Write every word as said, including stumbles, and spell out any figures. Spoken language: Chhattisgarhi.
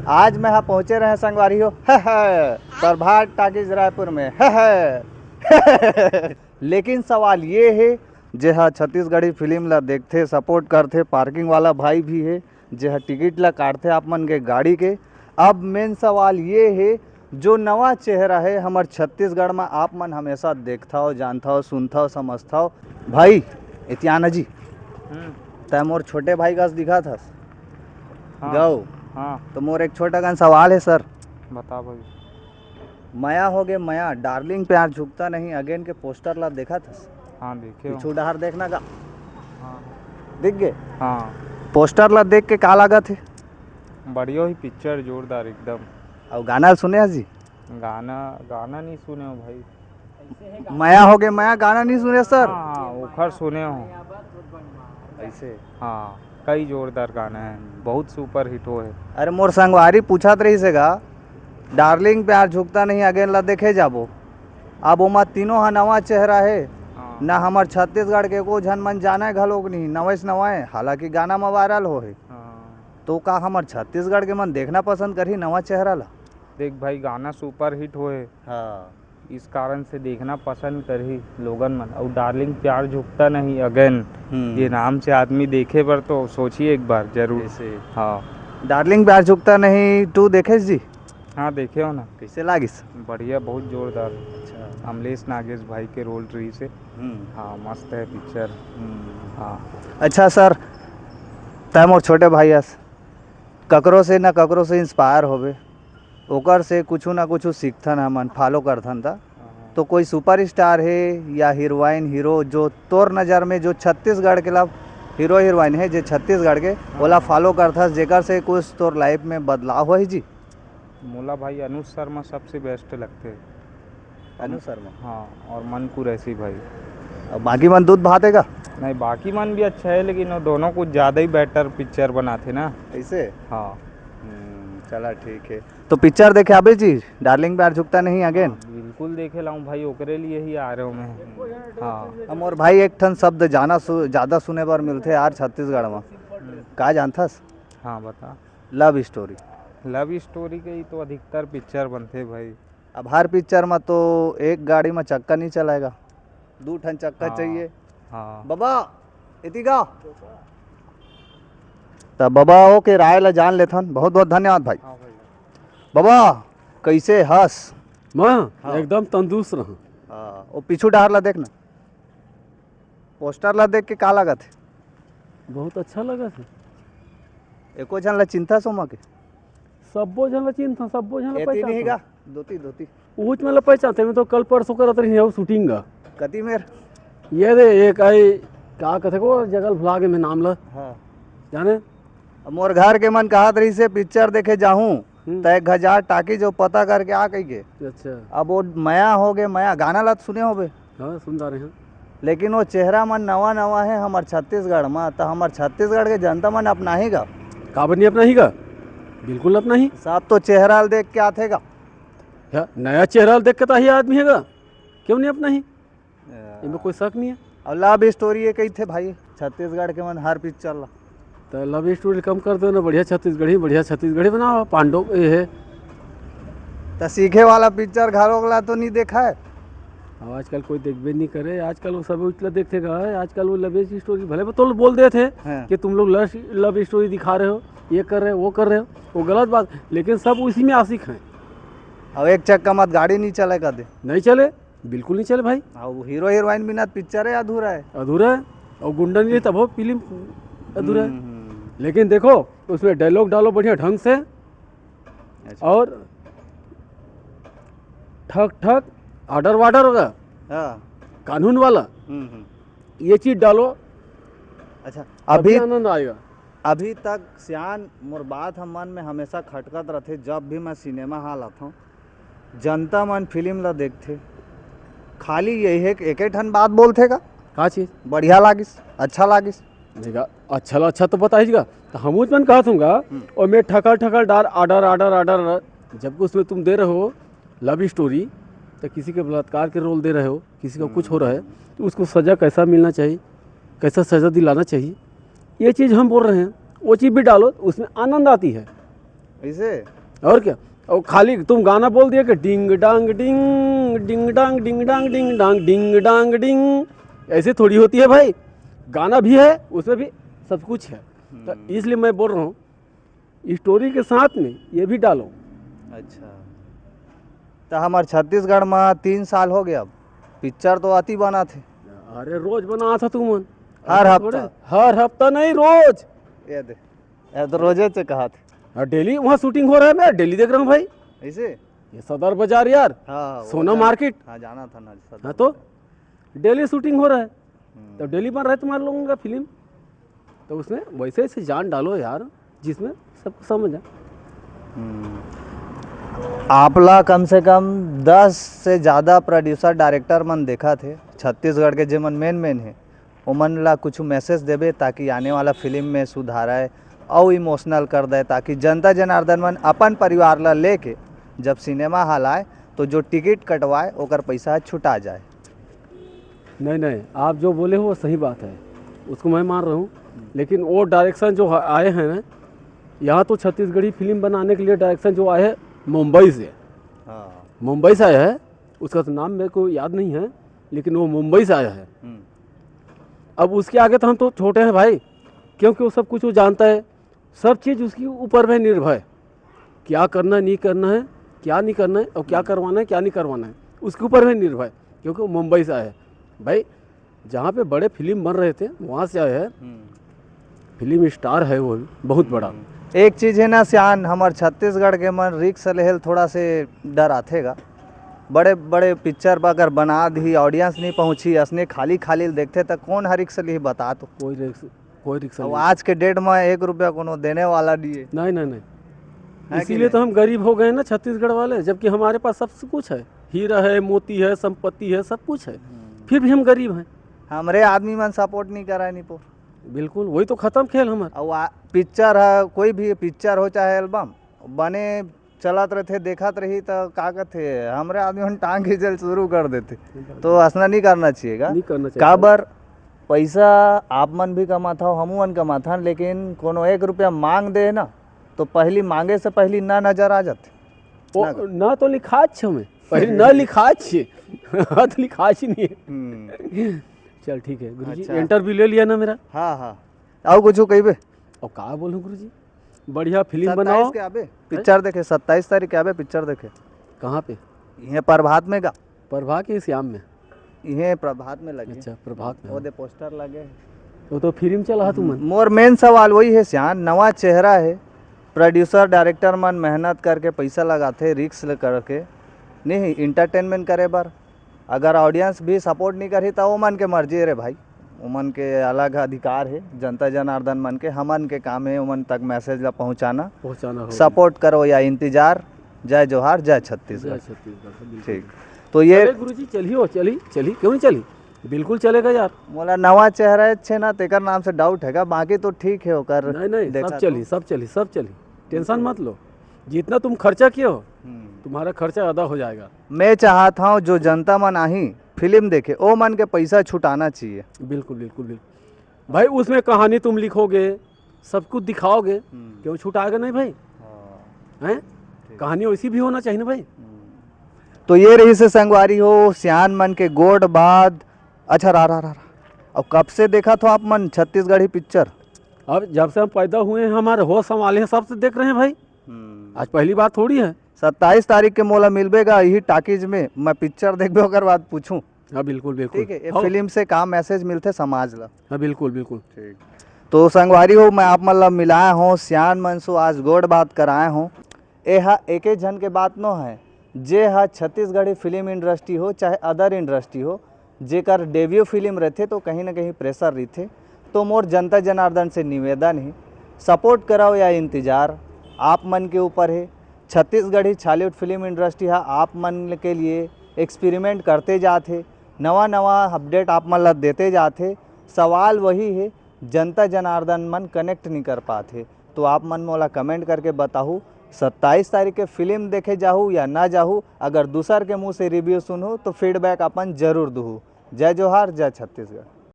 आज मैं हा पहुंचे रहे संगवारी हो, प्रभात टाकीज रायपुर में। लेकिन सवाल ये है, जे हा छत्तीसगढ़ी फिल्म ला देखथे, सपोर्ट करथे, पार्किंग वाला भाई भी है, जे हा टिकट ला काटथे आप मन के गाड़ी के। अब मेन सवाल ये है, जो नवा चेहरा है हमर छत्तीसगढ़ में, आप मन हमेशा देखथव, जानथव, सुनथव, समझथव। भाई इतियाना जी, हम्म। तै मोर छोटे भाई कस दिखत हस। हाँ। गौ। हाँ। तो मोर एक छोटा कन सवाल है सर। बता भाई। मया हो गे मया, डार्लिंग प्यार झुकता नहीं अगेन के पोस्टर ला देखत हस? हाँ, देखे हो। पीछू डहर देखना का। हाँ। दिख गे? हाँ। पोस्टर ला देख के का लागत है? बढ़िया ही पिक्चर, जोरदार एकदम। अउ गाना सुने हस जी? गाना, गाना नहीं सुने हो भाई। मया हो गे मया गाना नहीं सुने सर? हाँ, हाँ, ओखर सुने हो। ऐसे? हाँ, कई जोरदार गाना है, बहुत सुपर हिट हो है। अरे मोर संगवारी पूछत रहिस हे गा, डार्लिंग प्यार झुकता नहीं अगेन ला देखे जाबो। अब ओमा तीनों हा नवा चेहरा है, हाँ। ना हमर छत्तीसगढ़ के एको झन मन जाने घलोक नहीं, नवे से नवा है, हालांकि गाना में वायरल हो है। हाँ। तो का हमर छत्तीसगढ़ के मन देखना पसंद करही नवा चेहरा ला? देख भाई, गाना सुपर हिट हो है। हाँ। इस कारण से देखना पसंद करही लोगन मन। अउ डार्लिंग प्यार झुकता नहीं अगेन, हम्म। ये नाम से आदमी देखे बर तो सोची एक बार जरूर। ऐसे। हाँ। डार्लिंग प्यार झुकता नहीं टू देखेस जी? हाँ, देखे हो ना। कैसे लागिस? बढ़िया, बहुत जोरदार। अच्छा। अमलेश नागेश भाई के रोल रहिस हे। हम्म। हाँ, मस्त है पिक्चर। हम्म। हाँ। अच्छा सर, तै मोर छोटे भाई अस, ककरो से ना ककरो से इंस्पायर होबे, ओकर से कुछु ना कुछु सीखथन हमन, फॉलो करथन त। हाँ। तो कोई सुपरस्टार हे या हीरोइन, हीरो जो तोर नज़र में जो छत्तीसगढ़ के ला हीरो हीरोइन हे जे छत्तीसगढ़ के, हाँ। ओला फॉलो करथस, जेकर से कुछ तोर लाइफ में बदलाव होही जी? मोला भाई अनुज शर्मा सबसे बेस्ट लगथे। अनु शर्मा। हाँ, और मन कुरैशी भाई। अब बाकी मन दूध भात है का? नहीं, बाकी मन भी अच्छा है, लेकिन वो दोनों कुछ ज़्यादा ही बेटर पिक्चर बनाथे ना। ऐसे? हाँ। हम्म, चला ठीक है। तो पिक्चर देखे आबे जी, डार्लिंग प्यार झुकता नहीं अगेन? हाँ, बिल्कुल देखे लाऊं भाई, ओकरे लिए ही आ रहे हो मैं। हाँ। हम और भाई एक ठन शब्द जाना सु-, ज़्यादा सुने बर मिलथे यार छत्तीसगढ़ में। हम्म। का जानथस? हाँ, बता। लव स्टोरी। लव स्टोरी के ही तो अधिकतर पिक्चर बनथे भाई। अब हर पिक्चर में तो एक गाड़ी में चक्का नहीं चलाएगा, दू ठन चक्का हाँ, चाहिए। हाँ। बाबा, इतिका। त बाबा ओ के राय ला जान लेथन। बहुत बहुत धन्यवाद भाई। हाँ भाई। बाबा, कैसे हस? मैं हाँ। एकदम तंदुरुस्त रहूँ। हाँ, वो पीछू डहर ला देख ना। पोस्टर ला देख के का लागत हे? बहुत अच्छा लगत हे। एको झन ला चिंता सोमा के? सब्बो झन ला चिंता, सब्बो झन ला एती पहचानता। नहीं गा, धोती, धोती। उच मन ला पहचानते, मैं तो कल परसों करत रही हूँ शूटिंग का। कति मेर? ये दे, एक आई, का कथे को, जगह भुला गे मैं नाम ला। हाँ। जाने? अब मोर घर के मन कहत रहिस हे पिक्चर देखे जाहूँ, हम्म। त एक हजार टाकी जो पता करके आ कही के। अच्छा। अब वो मया हो गे, मया गाना ला तो सुने होबे। हाँ, सुन जा रहे हैं। लेकिन वो चेहरा मन नवा नवा है हमर छत्तीसगढ़ में, तो हमर छत्तीसगढ़ के जनता मन अपनाही गा? काबर नहीं अपनाही गा? बिल्कुल अपनाही। सब तो चेहरा ल देख के आथे गा। हाँ, नया चेहरा ल देख के तो ही आदमी है गा, क्यों नहीं अपनाही? इमे कोई शक नहीं है। और लव स्टोरी ये कही थे भाई, छत्तीसगढ़ के मन हर पिक्चर ला। तो लव स्टोरी कम कर दो ना, बढ़िया छत्तीसगढ़ी, बढ़िया छत्तीसगढ़ी बनाओ। पांडव ये है। तो सीखे वाला पिक्चर घरों ला तो नहीं देखा है? अब आजकल कोई देखबे नहीं करे, आजकल वो सब उचला देखते गा है। आजकल वो लव स्टोरी भले तो बोल देते हैं हाँ। कि तुम लोग लव स्टोरी दिखा रहे हो, ये कर रहे हो, वो कर रहे हो, वो गलत बात, लेकिन सब उसी में आशिक हैं। अब एक चक्का मत गाड़ी नहीं चले कर दे। नहीं चले, बिल्कुल नहीं चले भाई। हाँ, वो हीरो हीरोइन बिना पिक्चर है अधूरा है। अधूरा है। और गुंडा नहीं रहे तब वो फिल्म अधूरा है। हम्म, हम्म। लेकिन देखो, उसमें डायलॉग डालो बढ़िया ढंग से। अच्छा। और ठक ठक, ऑर्डर वार्डर होगा, हाँ। कानून वाला, हम्म, हम्म। ये चीज डालो। अच्छा, तभी अभी आनंद आएगा। अभी तक सियान मोर बात ह मन में हमेशा खटकत रथे, जब भी मैं सिनेमा हॉल आथों, जनता मन फिल्म ला देखथे, खाली यही एक, एके ठन बात बोलथे का? का चीज? बढ़िया लागिस, अच्छा लागिस। देखा, अच्छा ला अच्छा तो बताइएगा, तो हम उस मन कहत हूँ गा, हम्म। और मैं ठकल ठकल डार, ऑर्डर, ऑर्डर, ऑर्डर, जबकि उसमें तुम दे रहे हो लव स्टोरी, तो किसी के बलात्कार के रोल दे रहे हो, किसी का कुछ हो रहा है, हम्म। तो उसको सज़ा कैसा मिलना चाहिए, कैसा सज़ा दिलाना चाहिए, ये चीज़ हम बोल रहे हैं। वो चीज़ भी डालो, उसमें आनंद आती है। ऐसे? और क्या? और खाली तुम गाना बोल दिया कि डिंग डांग डिंग, डिंग डांग, डिंग डांग, डिंग डांग, डिंग डांग डिंग। ऐसे थोड़ी होती है भाई, गाना भी है, उसमें भी सब कुछ है। तो हम्म। इसलिए मैं बोल रहा हूँ, स्टोरी के साथ में ये भी डालो। अच्छा, तो हमार छत्तीसगढ़ में तीन साल हो गया, अब पिक्चर तो आती बना थे। अरे रोज बना था तुमन। हर ऐसा हफ्ता। थोड़े, हर हफ्ता नहीं, रोज। ये दे, ये तो रोजे से कहा थे। और डेली वहाँ शूटिंग हो रहा है, मैं डेली देख रहा हूँ भाई। ऐसे? ये सदर बाजार यार, हाँ, वो सोना जाना- मार्केट। हाँ, जाना था ना सदर हाँ, तो बाजार। डेली शूटिंग हो रहा है, हम्म। तो डेली बन रहा है तुम्हारे लोगों का फिल्म। तो उसमें वैसे ऐसे जान डालो यार, जिसमें सबको समझ आए। हम्म। आपला कम से कम दस से ज़्यादा प्रोड्यूसर डायरेक्टर मन देखा थे छत्तीसगढ़ के, जेमन मेन मेन है, ओमन ला कुछ मैसेज देबे, ताकि आने वाला फिल्म में सुधार आए और इमोशनल कर दे, ताकि जनता जनार्दन मन अपन परिवार ला लेके जब सिनेमा हॉल आए, तो जो टिकट कटवाए, ओकर पैसा छुटा जाए। नहीं नहीं, आप जो बोले हो वो सही बात है, उसको मैं मान रहा हूँ। लेकिन वो डायरेक्शन जो ह- आए हैं ना, यहाँ तो छत्तीसगढ़ी फिल्म बनाने के लिए डायरेक्शन जो आए हैं मुंबई से, हाँ। मुंबई से आया है। उसका तो नाम मेरे को याद नहीं है, लेकिन वो मुंबई से आया है। हम्म। अब उसके आगे तो हम तो छोटे हैं भाई, क्योंकि वो सब कुछ वो जानता है, सब चीज़ उसके ऊपर में निर्भर है, क्या करना है, नहीं करना है, क्या नहीं करना है और क्या करवाना है, क्या नहीं करवाना है, उसके ऊपर में निर्भर है, क्योंकि वो मुंबई से आया है भाई। जहाँ पे बड़े फिल्म बन रहे थे, वहाँ से आया है। हम्म। फिल्म स्टार है वो भी बहुत बड़ा। एक चीज़ है ना सियान, हमार छत्तीसगढ़ के मन रिक्स लेहल थोड़ा से डर आथेगा। बड़े बड़े पिक्चर अगर बना दी, ऑडियंस नहीं पहुँची, असने खाली खाली देखते, तो कौन हर रिक्स ली, बता तो। कोई रिक्स कोई रिक्स अब नहीं। आज के डेट में एक रुपया कोनो देने वाला नहीं है। नहीं नहीं नहीं, है कि इसीलिए तो नहीं? हम गरीब हो गए ना छत्तीसगढ़ वाले, जबकि हमारे पास सब कुछ है, हीरा है, मोती है, संपत्ति है, सब कुछ है, फिर भी हम गरीब हैं। हमरे आदमी मन सपोर्ट नहीं कराए नहीं पो। बिल्कुल, वही तो खत्म खेल हमारा। अब आ- पिक्चर है, कोई भी पिक्चर हो चाहे एल्बम बने, चलत रहते, देखत रही तो का कहते, हमरे आदमी मन टांग खींचल शुरू कर देते। तो असना नहीं करना चाहिएगा। नहीं करना चाहिए। काबर पैसा आप मन भी कमात हो, हमू मन कमात हन, लेकिन कोनो एक रुपया मांग दे ना, तो पहली मांगे से पहली ना नजर आ जाते। ओ, ना कर। ना तो लिखाच छे में, पहले ना लिखाच छे। हाँ, तो लिखाच ही नहीं है। चल ठीक है गुरुजी, अच्छा। इंटरव्यू ले लिया ना मेरा। हाँ हाँ, आओ कुछ कहिबे। अब का बोलूँ गुरुजी, बढ़िया फिल्म बनाओ। सत्ताईस के आबे पिक्चर देखे, सत्ताईस तारीख के आबे पिक्चर देखे। कहाँ पे? ये प्रभात में का? प्रभा के श्याम में। ये प्रभात में लगे। अच्छा, प्रभात में। वो दे पोस्टर लगे। वो तो फिल्म चला है तुमन। मोर मेन सवाल वही है सियान, नवा चेहरा है, प्रोड्यूसर डायरेक्टर मन मेहनत करके पैसा लगाथे, रिस्क करके, नहीं इंटरटेनमेंट करे बर। अगर ऑडियंस भी सपोर्ट नहीं करही तो ओमन के मर्जी रे भाई, ओमन के अलग अधिकार है। जनता जनार्दन मन के, हमन के काम है ओमन तक मैसेज ला पहुँचाना। पहुँचाना हो। सपोर्ट करो या इंतजार। जय जोहार, जय जय छत्तीसगढ़। छत्तीसगढ़, बिल्कुल। ठीक, तो ये अरे गुरुजी, चलिए, चली चली, क्यों नहीं चली? बिल्कुल चलेगा यार। मोला नवा चेहरा छे ना, तेकर नाम से डाउट हैगा, बाकी तो ठीक है ओकर। नहीं नहीं, देखा सब तो। चली, सब चली, सब चली, टेंशन मत लो। जितना तुम खर्चा किए हो, हम्म। तुम्हारा खर्चा अदा हो जाएगा। मैं चाहत हूँ जो जनता मन आही फिल्म देखे, ओ मन के पैसा छुटाना चाहिए। बिल्कुल बिल्कुल बिल्कुल भाई, उसमें कहानी तुम लिखोगे, सब कुछ दिखाओगे, क्यों छुटाएगा नहीं भाई? हैं? कहानी वैसी भी होना चाहिए ना भाई। तो ये रही से संगवारी हो सियान मन के गोठ बात। अच्छा, रा रा रा रा। अब कब से देखा थो आप मन छत्तीसगढ़ी पिक्चर? अब जब से हम पैदा हुए हैं, हमारे होश संभाले हैं, सबसे देख रहे हैं भाई। आज पहली बार थोड़ी है। सत्ताईस तारीख के मोला मिलबे गा यही टाकीज में, मैं पिक्चर देखबे, ओकर बाद पूछूं। हाँ बिल्कुल बिल्कुल। ठीक है, ये हाँ। फिल्म से का मैसेज मिलथे समाज ला? हाँ बिल्कुल बिल्कुल। तो संगवारी हो, मैं आप मन ला मिलाए हों, सियान मन सु आज गोठ बात कराए हों। ए हा एके झन के बात नो है, जे हा छत्तीसगढ़ी फिल्म इंडस्ट्री हो चाहे अदर इंडस्ट्री हो, जेकर डेब्यू फिल्म रहथे तो कहीं ना कहीं प्रेशर रहिथे। तो मोर जनता जनार्दन से निवेदन है, सपोर्ट कराओ या इंतजार आप मन के ऊपर है। छत्तीसगढ़ी छॉलीवुड फिल्म इंडस्ट्री हा आप मन के लिए एक्सपेरिमेंट करते जात हे, नवा नवा अपडेट आप मन ला देते जात हे। सवाल वही है, जनता जनार्दन मन कनेक्ट नहीं कर पात हे। तो आप मन मोला कमेंट करके बताहू, सत्ताईस तारीख के फिल्म देखे जाहू या ना जाहू। अगर दूसर के मुंह से रिव्यू सुनहू तो फीडबैक अपन जरूर दूहू। जय जोहार, जय छत्तीसगढ़।